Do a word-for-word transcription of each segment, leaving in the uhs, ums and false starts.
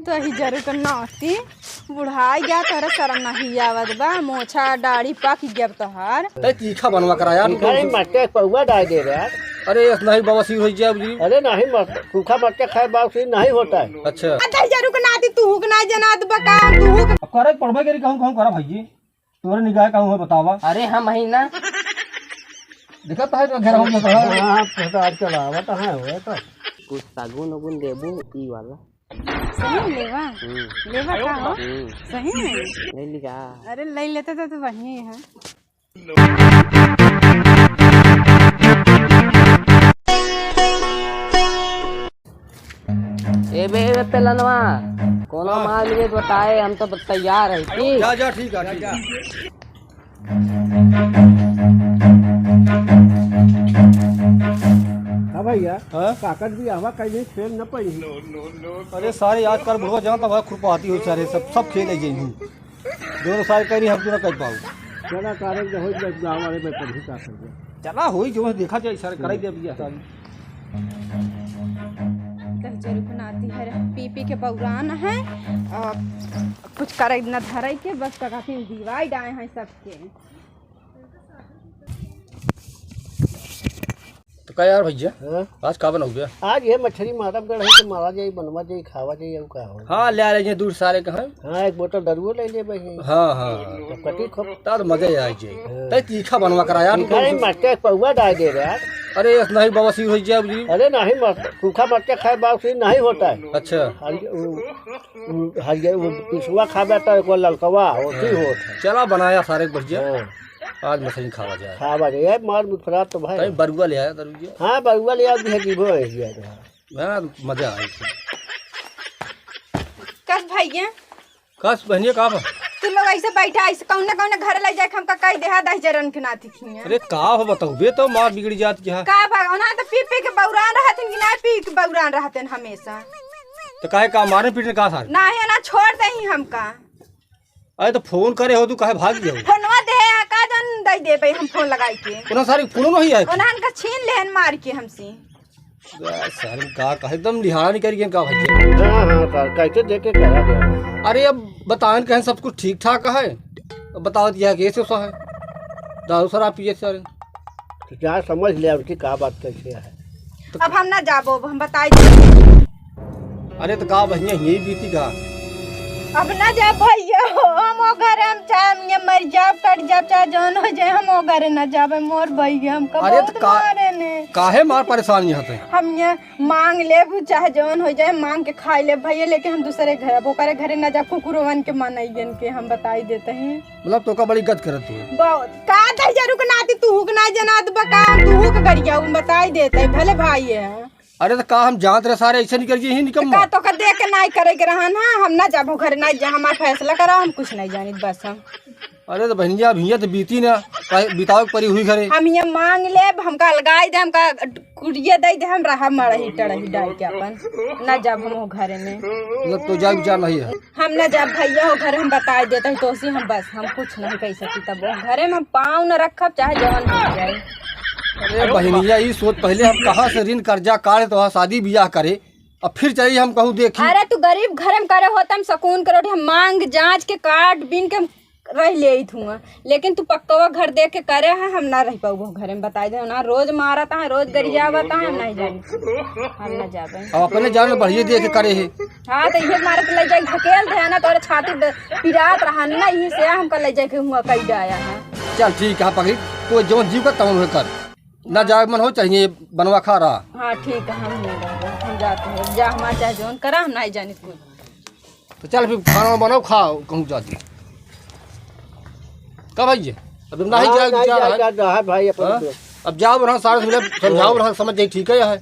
तही जरू के नाती, बुढ़ाई गया, तोहरा शरम नहीं आवत बा, मोछा दाढ़ी पाक गया तोहार। तै तीखा बनवा करा यार, तू तीखा नहीं, कौन सी मरते पौवा डाल दे रहा। अरे, ऐसा नहीं बवासीर हो जाए जी। अरे नहीं, मत सूखा मरते खाए बवासीर नहीं होता है। अच्छा। आ, तही जरू के नाती, तू हुक ना जनात बका, तू हुक। अब करे पड़बे करी, कहूँ, कहूँ करा भाई जी। तोरे निगाह का हुआ बतावा। अरे हम ही ना। देखा तो है तो घेरा हो गया तो है। हाँ, तो आजकल आवत है, हुआ तो। कुछ सागुन उगुन देबू ई वाला। सही में लेवा? हम्म। लेवा का हो? हम्म। सही में? ले ली का? अरे ले लेते तो, तो वही है। ए बे, ए बे, पेलनवा, कोनो हाँ। माल मिले तो बताए, हम तो तैयार है, ठीक? जा, जा, ठीक है, ठीक है। हाँ भैया, हाँ? काकत भी आवा, कहीं फेल न पड़ी। अरे सारे, आजकल बुढ़वा जानता हुआ खुरपाती हो सारे, सब, सब खेल है यही। दोनों साल कह रही, हम तो ना कर पाऊ। चला, कारण जो होई, बस गाँव वाले में पढ़ी का कर दे। चला, होई जो देखा जाए, सर, कराई दे अभी, सारी। दस जरूर बनाती है, पी पी के बौरान है, और कुछ करे न धरे के, बस टका फिर divide आए हैं सबके। तो का यार भैया, हाँ? आज का बनाओगे? आज ये मछली मारब गढ़ है कि मारा जाई, बनवा जाई, खावा जाई, अउ का हो? हाँ, ले आ रहे हैं दूर सारे कहाँ। हाँ, एक बोतल दरुओ ले ले भाई। हाँ, हाँ। तो कटी खूब। ता तो मजा ही आ जाए। हाँ। तै तीखा बनवा करा यार, तू तीखा कौन नहीं, सी मरते पौवा डाल दे रहा। अरे, ऐसा नहीं बवासीर हो जाए जी। अरे नहीं, मत सूखा मरते खाए बवासीर नहीं होता है। अच्छा। हरिया, वो, वो हरिया, वो पिसुआ खाबे तो एक ललकवा, वो ठीक होता है। चला बनाया सारे बढ़िया। हाँ। आज मछली खावा जाए। खावा जाए, यार, मार मुफरात तो भाई। कहीं बरुआ ले आया, दरुआ। हाँ, बरुआ ले आया, भी है, जीभो है, जी, हाँ। हाँ, मजा आए। कस भैया? कस बहनिया, का बा? तू लोग ऐसे बैठा, ऐसे कौन ना कौन घर ले जाए, हमका कह दे, हाँ, दस जरन के नाती खिया। अरे, का हो बताऊ बे, तो मार बिगड़ जात क्या? का बा, ओना तो पी पी के बौरान रहतन कि ना पी के बौरान रहतन हमेशा? तो काहे का मारे पीटे का सारे? ना है ना, छोड़ दे ही हमका। अरे तो फोन करे हो तू, काहे भाग गयो? फोनवा दे आ, का जन दई देबे हम फोन लगाई के? उन्हें सारी फोन नहीं है। उन्हन का छीन लेहन मार के हमसे। बस सारे का, का एकदम लिहाड़ा नहीं करिए का भाई। हाँ, हाँ, सर, कैसे देके करा गया? अरे अब बताएं कहें सब कुछ ठीक ठाक है, अब बताओ यह कैसे सा है, दारू शराब पिए सारे। तो जा समझ ले उनकी का बात कैसे है। अब हम ना जाबो, अब हम बताई दे। अरे तो का बहिनिया, यही बीती का? अब ना जाब भैया हो, हम ओ घर, हम चाहे हम ये मर जाब, कट जाब, चाहे जौन हो जाए, हम ओ घर ना जाबे, मोर भैया हमका अरे तो बहुत का-, मारे ने। काहे मार परेशान यहाँ पे? हम ये मांग लेब, चाहे जौन हो जाए, मांग के खाई लेब भैया, लेकिन हम दूसरे घर, अब ओकरे घरे ना जाब, कुकुरवन के मनइयन के हम बताई देते हैं। मतलब तोका बड़ी गत करत हुए। बहुत। का दहिजरू के नाती तू हुक ना जनात बका, तू हुक गरिया, हम बताई देते हैं, भले भाई है। अरे तो का हम जानत रहे सारे ऐसे निकल गए ही निकम्मा। का तोका देख के नाई करे के रहा ना, हम ना जाबो घर, नाई जा, हमार फैसला करा, हम कुछ नहीं जानित बस हम। अरे तो बहनिया, अब हियाँ तो बीती ना, काहे बितावे के परी हुई घरे। हम ये मांग लेब, हमका अलगाई दे, हमका कुड़िया दे दे, हम रहा मड़ही टड़ही डाल के अपन, ना जाब हम ओ घरे में। मतलब तो जाए विचार नहीं है? हम ना जाब भैया, ओ घरे हम बताई देते हैं तोसी हम बस, हम कुछ नहीं कह सकी तब ओ घरे में हम पाँव न रखब, चाहे जवन हो जाए। अरे बहनिया, ई सोच पहले हम कहाँ से ऋण कर्जा काढ़े तो शादी बियाह करे, अब फिर चली हम कहूँ देखी। अरे तू गरीब घर में करे होता, हम सकून के रोटी हम मांग जांच के काट बीन के हम रह लेइत हुआ, लेकिन तू पक्कवा घर देख के करे है, हम ना रह पाऊ घरे में, बताई दे ना, रोज मारत है, रोज गरियावत है, हम नहीं जानी, हम ना जाबे। अब अपने जान बढ़िया देख के करे है। हाँ, तो इहे मारत ले जाई, ढकेल दे ना, तोरे छाती ब-, पिरात रहा ना, इही से हमका ले जाके हुआ कई डाया है। चल ठीक है पगली, तो जौन जीव का तवन हुए कर, ना जाए मन हो चाहिए बनवा खा रहा। हाँ ठीक है, हम नहीं रहबे, हम जाते हैं, जा हमार चाहे जौन करा, हम नहीं जानी कुछ। तो चल फिर खाना बनाओ, खाओ, कहूँ जाती। का भाई जी? अब तुम नहीं हाँ, जाए, नहीं विचार जाए, है? जा, जा, है भाई, अपन हाँ? तो। अब जाओ रहा, सारे समझाओ रहा, समझ जाए, ठीक है, है।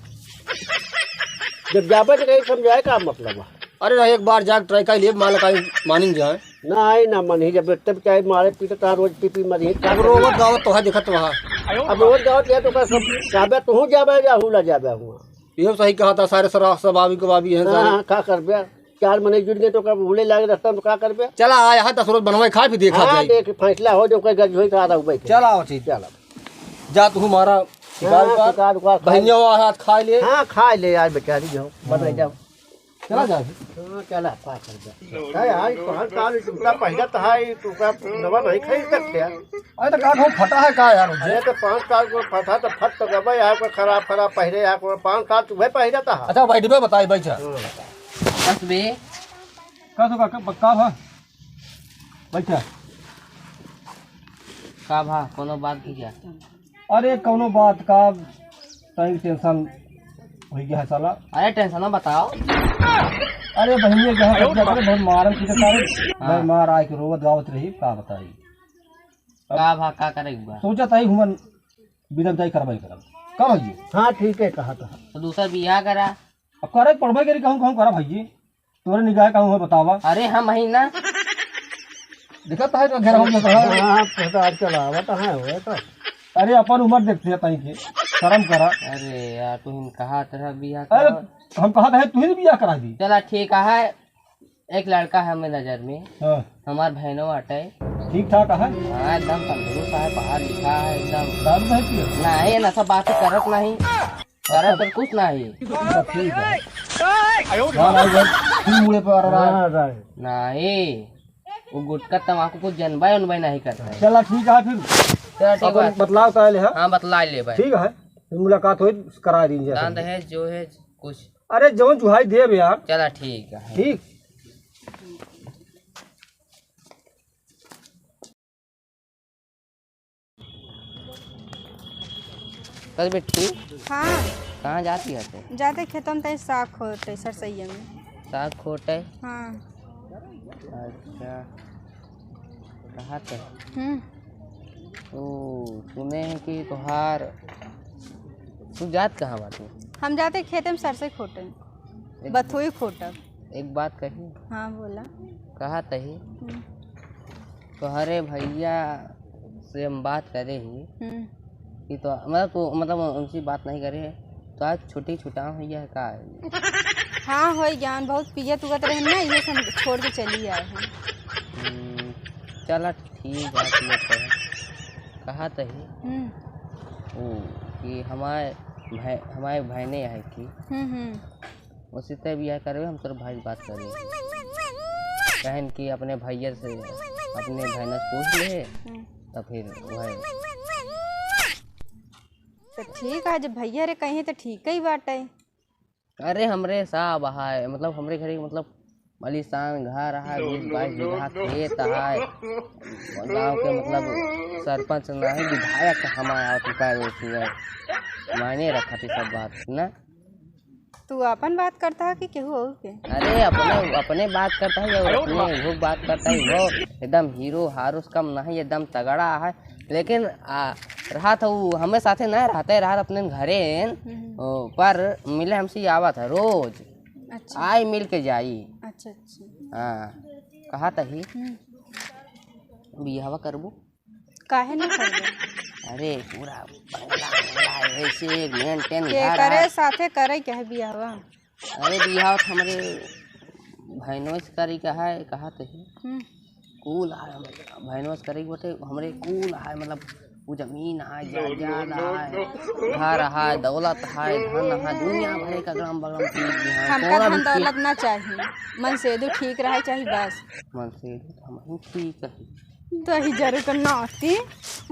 जब जाबे तो कहीं समझाए का मतलब है? अरे ना, एक बार जाके try कर लिए, मान ला, मानिन जाए। ना आई ना मन ही, जब तब चाहे मारे पीटे, तार रोज पी पी मरी। अब रोवत गावत तो है, दिखत वहाँ। अब रोज गावत है तो का सब जाबे, तू जाबे या हुला जाबे हुआ। ये सही कहा था, सारे सरा-, सबाबी कबाबी हैं हाँ, सारे। हाँ, का करबे? चार मने जुड़ गए तो का भूले लागे रास्ता में, का करबे? चला आया है, दस रोज बनवाए खा, फिर देखा हाँ, जाए। देख, फैसला हो जो कोई गज होई तो आ रहा हूँ बैठ। चला आओ, ठीक। चला। जा तू हमारा शिकार हाँ, उकार, शिकार उकार खा बहनिया ले। वाला हाथ खा ले। हाँ, खा ले यार बेचारी जो, बनाई जाओ। चला जाए। हाँ, चला, पाँच हजार। का यार, पाँच साल जूता पहिरत है, तू का नवा नहीं खरीद सकते यार? अरे तो का कहूँ, फटा है का यार? अरे तो पाँच साल को फटा तो फट तो गबे यार, कोई खराब खराब पहिरे यार, कोई पाँच साल तू वही पहिरत है। अच्छा, बैठ बे, बताई, बैठ। हाँ। बस बे। का तो का, का, का भा? बैठा। का भा, कोनो बात भैया? अरे, कोनो बात का, तनी टेंशन होइ गया है साला। अरे, टेंशन ना बताओ। अरे, बहिनिया के यहाँ तक जाकर बहुत मारम पीटे सारे। हाँ। भाई, मार आए के रोवत गावत रही, का बताई। का भा, का करे के बा? सोचा ताई हुमन बिदा बिदाई करवाई करब। का भैया? हाँ, ठीक है, कहा था। तो दूसरा बियाह करा। अब करे पड़बे करी, कहूँ, कहूँ करा भैया। तोरे निगाह का हुआ बतावा। अरे हम ही ना। देखा तो है तो घेरा हो गया तो है। हाँ, तो आजकल आवत है, हुए तो। अरे अपन उम्र देखते हैं तई के, शर्म करा। अरे यार, तू हम कहा तरह बियाह अरे, करा। हम कहा था, तू ही बियाह करा दी। चला ठीक है, एक लड़का है हमें नजर में। हाँ। हमार बहनों आटे। ठीक ठाक है? हाँ, एकदम तंदुरुस्त है, पढ़ा लिखा है एकदम। दारू नहीं पिए? नहीं, नशा बात करत नहीं। सारा तो कुछ ना है। अच्छा, ठीक है। हाँ, भाई, भाई, फिर मुड़े पर आ रहा है। हाँ, right। नहीं, वो गुटखा तमाकू को जनबाई उनबाई नहीं करता है। चला, ठीक है फिर। चला, ठीक अपन बात। बतलाव का ले, हाँ? हाँ, बतला ले भाई। ठीक है, फिर मुलाकात होई, करा दी दान जाए। दहेज जो है कुछ। अरे, जौन जुहाई देब यार। चला, ठीक है। ठीक। कल बिट्टी, हाँ। कहाँ जाती है तू? जाते खेतों में तनी साग खोटे सरसैया में। साग खोटे? हाँ। अच्छा, कहाँ ते? हम्म। ओ, सुने हैं कि तोहार, तू जात कहाँ बाटू? हम जाते खेते में सरसों खोटे, एक बथुई खोटब। एक बात कही? हाँ, बोला। कहा तही? हम्म। तोहरे भैया से हम बात करे ही हम्म। कि तो, मतलब, तो, मतलब, उनसे बात नहीं करे, तो आज छुट्टी छुटाव हो गया है का? हाँ, हो गया, बहुत पियत उगत रहे ना, ये सब छोड़ के चली आए हैं। हम्म, चला ठीक है, पियत रहे। कहा तही? हम्म। ओ, कि हमारे भाई, हमारे बहने है कि हम्म, हम्म। उसी तरह बियाह करबे, हम तोर भाई से बात करी। कहन कि अपने भैया से, अपने बहन से पूछ ले, हम्म। तो फिर वह। तो ठीक है, जब भैया रे कहीं तो ठीक ही बाटे। अरे हमरे साहब है, मतलब हमरे घरे, मतलब आलीशान घर है, बीस बाईस बीघा खेत है, गाँव के मतलब सरपंच नहीं, विधायक हमारे आवत का, मायने रखा थी सब बात ना। तू अपन बात करता है कि केहू और के? अरे अपने, अपने बात करता है, और अपने वो बात करता है, वो एकदम हीरो हारो से कम नहीं, एकदम तगड़ा है। लेकिन आ, रहा था वो हमें साथे नहीं रहते, रहा अपने घरे, हम्म। ओ, पर मिले हमसे आवा था रोज। अच्छा। आई मिल के जाई। अच्छा, अच्छा। हाँ, कहा तही हम्म। बियाहवा करबू? काहे ना करबे? अरे, पूरा बंगला, बंगला, ऐसे maintain के घर करे है। साथे करे के है बियाहवा? अरे, बियाह तो हमरे बहनों से करे के है, कहा तही। हम्म। कुल है, हम बहनों से करे के बटे, हमरे कुल है, मतलब, वो जमीन है, जायदाद है, घर है, दौलत है, धन है, दुनिया भर का अगड़म बगड़म चीज है। हमका कोनो धन भी चीज दौलत ना चाहिए, मनसेधू ठीक रहे चाहिए बस। मनसेधू तो हम ही ठीक है। दही जरूर के नाती,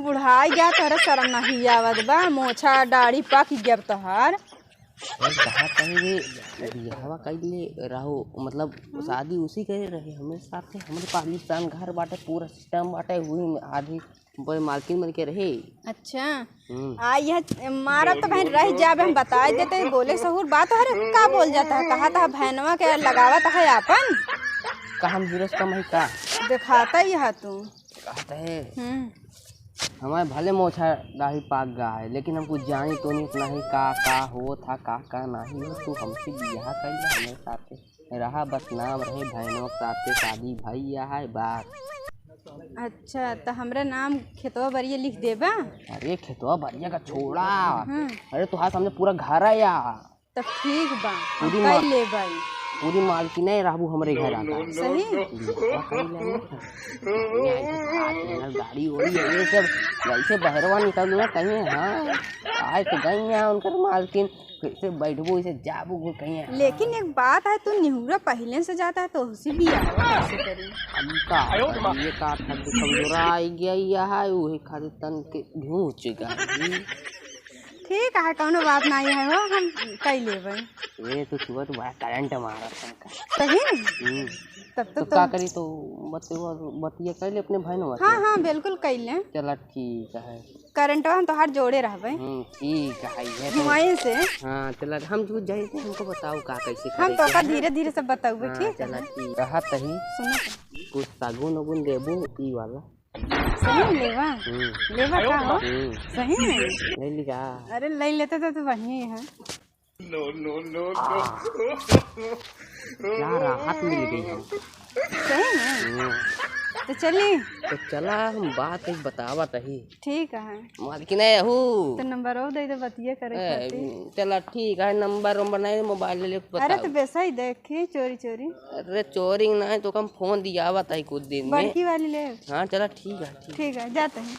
बुढ़ाई गया, तोहरा शर्म नहीं आवत बा, मोछा दाढ़ी पाक गया तोहार। एक बात कही रे, बियाहवा कइले रहो, मतलब शादी उसी करे रहे, हमरे साथ से, हमरे पाकिस्तान घर बाटे, पूरा system बाटे, हुई में आधी कोई मालकिन बन के रहे। अच्छा। हम्म। आ, यह मारा तो बहन रह जाबे, हम बताए देते, बोले सहूर बात, अरे का बोल जाता है, कहा था बहनवा के लगावत है आपन। का हम हीरो से कम है का? दिखाता ही है तू। कहते हैं, हम्म। हमारे भले मोछा दाढ़ी पाक गा है, लेकिन हम कुछ जानी तो नहीं, नहीं का, का हो था, का, का नहीं हो, तू हमसे बियाह कर ले, हमारे साथ रहा, बस नाम रहे, बहनों के साथ शादी भैया है, बस। अच्छा, तो हमरा नाम खेतवा बरिया लिख देबा? अरे, खेतवा बरिया का छोड़ा। हम्म। अरे, तोहार सामने पूरा घर है यार। तो ठीक बा, हम पूरी कर मा-, लेबै। पूरी मालकिन है रहबू हमरे घर आका। सही? बियाह कर लेना। यहाँ ऐसे हाथ में गाड़ी ओड़ी है, ये सब वैसे बहरवा निकल ना कहीं, हाँ। आए तो गई यहाँ उनकर मालकिन, कैसे बैठबू, इसे जाबू कहीं, हाँ। लेकिन एक बात है, तू निहुरा पहले से जाता है तो उसी बियाह कैसे करी? अब का, ये का था कि कमजोरा आई गया, यह है, वही खातिर तन के घूच गई। ठीक है, कौनो बात नहीं है हो, हम कई लेबै। ये तो सुबह तो बड़ा करंट मारा था का। सही में? हम्म। तब तो तो का करी तो बतिया, बतिया कर ले अपने भाई न। हाँ, हाँ, बिल्कुल कर ले। चला ठीक है। करंटवा हम तोहार जोड़े रहबै। हम्म, ठीक है, ये तो वहीं से। हाँ, चला हम जो जाए थे हमको बताओ का कैसे हम करे तो के का है। धीरे धीरे से बताऊबे, हाँ, ठीक है चला ना? ठीक। कहा तही सुनो। कुछ सागुन उगुन देबू ई वाला। सही में लेवा? हम्म। लेवा का हो? हम्म। सही में? ले ली का? अरे, ले लेते तो, तो बढ़िया ही है। No, no, no, no। क्या राहत मिल गई है। सही में? हम्म। तो चली? तो चला, हम बात एक बतावा तही। ठीक है। मालकिन है, अहू। तो नंबर और दे दे, बतिया करे ए, खातिर। चला, ठीक है, नंबर वंबर नहीं, मोबाइल ले ले, अरे, बताओ। तो वैसा ही देखी, चोरी चोरी। अरे, चोरी नहीं, तो हम फोन दियावा तही कुछ दिन में। बड़की वाली ले। हाँ, चला, ठीक है, ठीक। ठीक है, जाते हैं।